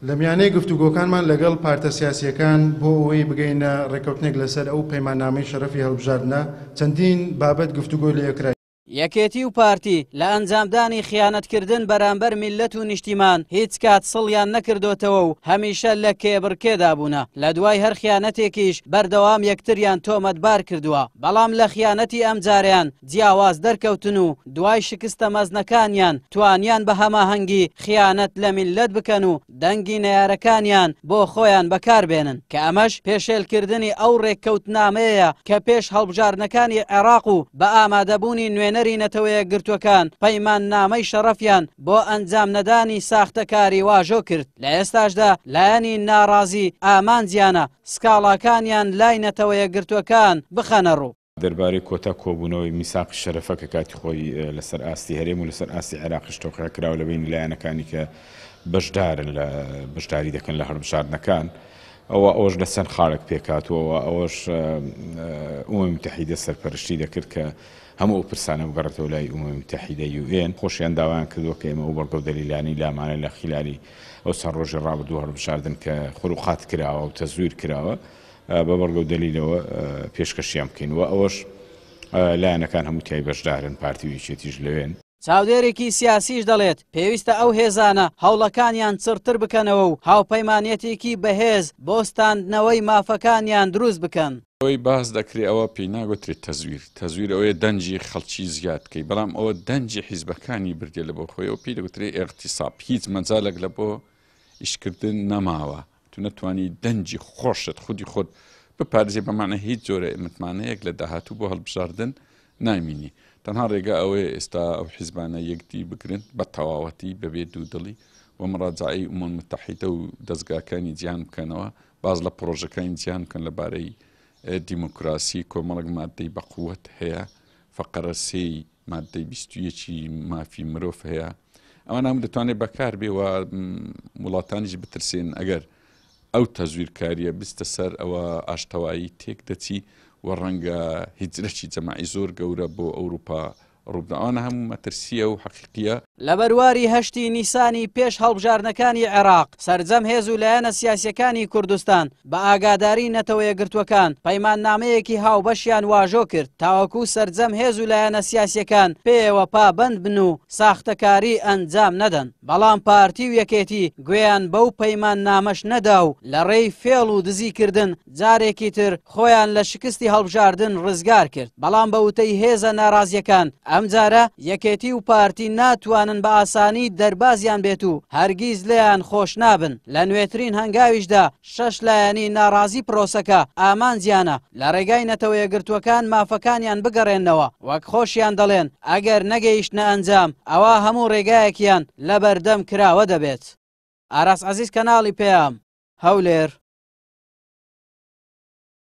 لە میانەی گفتوگۆکانمان لەگەڵ پارتە سیاسییەکان بۆ ئەوەی بگەینە ڕێککەوتنێک لەسەر ئەو پەیماننامەی شەرەفی هەڵبژاردنە، چەندین بابەت گفتوگۆی لێکرا. یەکێتی و پارتی لە ئەنجامدانی خیانەتکردن بەرامبەر میللەت و نیشتیمان هیچ کات سڵیان نەکردۆتەوە و هەمیشە لە کێبڕکێدا بوونە، لە دوای هەر خیانەتێکیش بەردەوام یەکتریان تۆمەتبار کردووە، بەڵام لە خیانەتی ئەمجارەیان جیاواز دەرکەوتن و دوای شکستە مەزنەکانیان توانیان بە هەماهەنگی خیانەت لە میللەت بکەن و دەنگی نەیارەکانیان بۆ خۆیان بەکار بێنن کە ئەمەش پێشێلکردنی ئەو ڕێککەوتنامەیە کە پێش هەڵبژاردنەکانی عێراق و بە ئامادەبوونی نوێنەری نەتەوەیەکگرتووەکان پەیماننامەی شەڕەفیان بۆ ئەنجام نەدانی ساختەکاری واژۆ کرد. لە ئێستاشدا لایەنی ناڕازی ئامانجیانە سکاڵاکانیان لای نەتەوەیەکگرتووەکان بخەنەڕوو. دەربارەی کۆتا کۆبوونەوەی میساقی شەرەفە کە کاتی خۆی لەسەر ئاستی هەرێم و لەسەر ئاستی عێراقیش تەوقیع کراوە لە بەینی لایەنەکانی کە بەشدارن لە بەشداری دەکەن لە هەڵبژاردنەکان ئەوە ئەوەش لە چەند خاڵێک پێکهاتووە ئەوەش ئومەمی متحیدە سەرپەرشتی دەکرد کە هەموو ئەو پرسانە بگەڕێتەوە لای ئومەمی متحیدە UN خۆشیان داوایان کردووە کە ئێمە ئەو بەڵگە و دەلیلانەی لامانە لە خیلالی ئەو چەند ڕۆژی ڕابردوو هەڵبژاردن کە خروقات کراوە و تەزویر کراوە بە بەڵگە و دەلیلەوە پێشکەشیان بکەین و ئەوەش لایەنەکان هەموو تیای بەشدارن، پارتی و یەکێتیش لەوێن. چاودێرێکی سیاسیش دەڵێت، پێویستە ئەو هێزانە هەوڵەکانیان چڕتر بکەنەوە و هاوپەیمانیەتێکی بەهێز بۆ ستاندنەوەی مافەکانیان دروست بکەن. ئەوەی باس دەکرێ ئەوە پێی ناگوترێت تەزویر، تەزویر ئەوەیە دەنگی خەڵکی زیاد کەی، بەڵام ئەوە دەنگی حیزبەکانی بردیە لە بۆ خۆی، ئەوە پێی دەگوترێ ئیغتیساب، هیچ مەجالێک لە بۆ ئیشکردن نەماوە. تو نەتوانی دەنگی خۆشت خودی خۆت بپارێزی بە معنی هیچ جۆرە متمانەیەک لە داهاتوو بۆ هەڵبژاردن نامینی تەنها ڕێگا ئەوەیە ئێستا ئەو حیزبانە یەکدی بگرن بە تەواوەتی بەبێ دوودڵی و مڕاجعەی ئومەم متحیدە و دەزگاکانی جیهان بکەنەوە باز لە پڕۆژەکانی جیهان بکەن لەبارەی دیموکراسی کۆمەڵک مادەی بەقوت هەیە فەقەرە سێی ماددەی 21 مافی مرۆڤ هەیە ئەوان هەموو دەتوانێت بەکار بێ و وڵاتانیش بترسێن ئەگەر ئەو تەزویرکاریە بستە سەر ئەوە ئاشتەوایی تێک دەچی و ڕەنگە هیجرەکی جەماعی زۆر گەورە بۆ ئەوروپا ڕووبدا ئەوانە هەموو مەترسیە و حەقیقیە. لە بەرواری هەشتی نیسانی پێش هەڵبژاردنەکانی عێراق، سەرجەم هێز و لایەنە سیاسییەکانی کوردستان بە ئاگاداری نەتەوەیەکگرتووەکان پەیماننامەیەکی هاوبەشیان واژۆ کرد تاوەکو سەرجەم هێز و لایەنە سیاسییەکان پێیەوە پابەند بن و ساختەکاری ئەنجام نەدەن، بەڵام پارتی و یەکێتی گوێیان بەو پەیماننامەش نەدا و لەڕێی فێڵ و دزیکردن جارێکی تر خۆیان لە شکستی هەڵبژاردن ڕزگار کرد، بەڵام بە وتەی هێزە ناڕازییەکان ئەمجارە یەکێتی و پارتی ناتوانن بە ئاسانی دەربازیان بێت و هەرگیز لێیان خۆش نابن، لە نوێترین هەنگاویشدا شەش لایەنی ناڕازی پرۆسەکە ئامانجیانە لە ڕێگای نەتەوەیەکگرتووەکان مافەکانیان بگەڕێننەوە، وەک خۆشیان دەڵێن ئەگەر نەگەیشتنە ئەنجام ئەوا هەموو ڕێگایەکیان لەبەردەم کراوە دەبێت. ئاراس عەزیز کەناڵی پەیام، هەولێر.